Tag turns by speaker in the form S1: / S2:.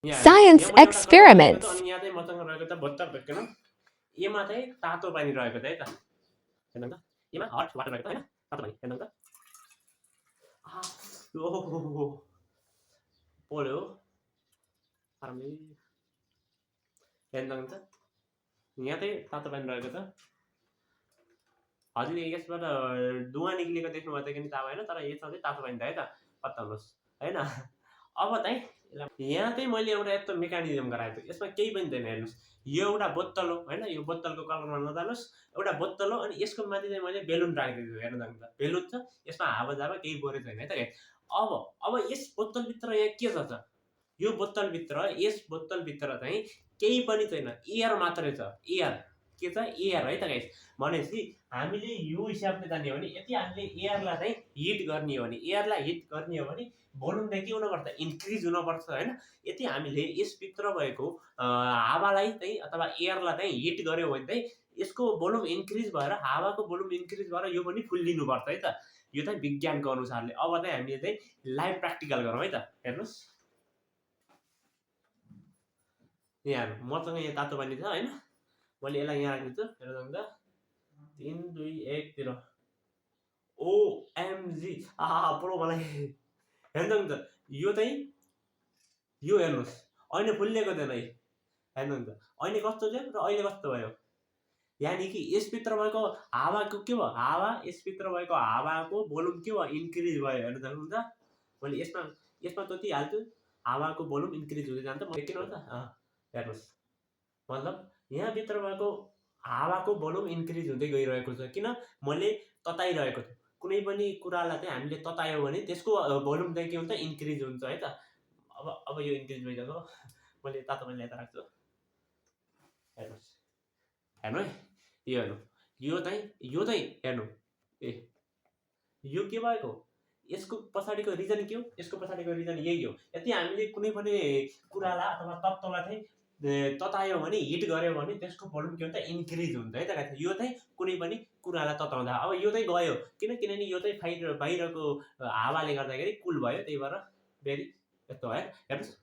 S1: यहाँ हेर्नु,
S2: Science
S1: यहाँ मैले एउटा गत्ता राखेको त,
S2: experiments.
S1: अनि यहाँ चाहिँ मसँग रहेको त बोतल भेट्दैन, यसमा चाहिँ तातो पानी रहेको त है त, हेर्नु त, यसमा हट वाटर रहेको त होइन, तातो पानी हेर्नु त, ओहो पोल्यो आरामले, हेर्नु त, यहाँ चाहिँ तातो पानी रहेको त, हजुरले यसबाट धुवा निक्लेको देख्नुभयो त कि थाहा भएन, तर यसमा चाहिँ तातो पानी त है त, पत्ता होइन। अब चाहिँ यहाँ चाहिँ मैले एउटा यस्तो मेकानिजम गराएको छु, यसमा केही पनि छैन, हेर्नुहोस्, यो एउटा बोतल हो होइन, यो बोतलको कलरमा नजानुहोस्, एउटा बोतल हो, अनि यसको माथि चाहिँ मैले बेलुन राखेको छु, हेर्नु त, बेलुन छ, यसमा हावा जावा केही बोरे छैन है त। अब यस बोतलभित्र यहाँ के छ त, यो बोतलभित्र, यस बोतलभित्र चाहिँ केही पनि छैन, एयर मात्रै छ, एयर, के छ, एयर है त गाइस। भनेपछि हामीले यो हिसाबले जाने हो भने, यदि हामीले एयरलाई चाहिँ हिट गर्ने हो भने, एयरलाई हिट गर्ने हो भने भोल्युम चाहिँ के हुनुपर्छ, इन्क्रिज हुनुपर्छ होइन। यदि हामीले यसभित्र भएको हावालाई चाहिँ अथवा एयरलाई चाहिँ हिट गऱ्यौँ भने चाहिँ यसको भोल्युम इन्क्रिज भएर, हावाको भोल्युम इन्क्रिज भएर यो पनि फुल्लिनुपर्छ है त, यो चाहिँ विज्ञानको अनुसारले। अब चाहिँ हामीले चाहिँ लाइभ प्र्याक्टिकल गरौँ है त, हेर्नुहोस्, यहाँ हेर्नु, मसँग यहाँ तातो पानी छ होइन, मैले यसलाई यहाँ राख्दैछु, हेर्नु त, 3 2 1 तिर, ओएमजी पुरो मलाई हेर्नु त, यो चाहिँ यो हेर्नुहोस्, अहिले फुल्लिएको थिएन है, हेर्नु त, अहिले कस्तो थियो र अहिले कस्तो भयो, यानि कि यसभित्र भएको हावाको के भयो, हावा, यसभित्र भएको हावाको भोल्युम के भयो, इन्क्रिज भयो, हेर्नु त, मैले यसमा तोतिहाल्छु, हावाको भोल्युम इन्क्रिज हुँदै जान्छ, म किन हो त, हेर्नुहोस्, मतलब यहाँभित्र भएको हावाको भोल्युम इन्क्रिज हुँदै गइरहेको छ, किन, मैले तताइरहेको छु, कुनै पनि कुरालाई चाहिँ हामीले ततायौँ भने त्यसको भोल्युम चाहिँ के हुन्छ, इन्क्रिज हुन्छ है त। अब यो इन्क्रिज भइसक्यो, मैले तातो पानी ल्याएर राख्छु, हेर्नुहोस्, हेर्नु है, यो हेर्नु, यो चाहिँ हेर्नु, ए यो के भएको, यसको पछाडिको रिजन के हो, यसको पछाडिको रिजन यही हो। यदि हामीले कुनै पनि कुरालाई अथवा तत्त्वलाई चाहिँ ततायौँ भने, हिट गऱ्यौँ भने त्यसको भोल्युम के हुन्छ, इन्क्रिज हुन्छ है त। यो चाहिँ कुनै पनि कुरालाई तताउँदा, अब यो चाहिँ गयो, किनभने यो चाहिँ बाहिरको हावाले गर्दाखेरि कुल भयो, त्यही भएर फेरि यस्तो भयो, हेर्नुहोस्।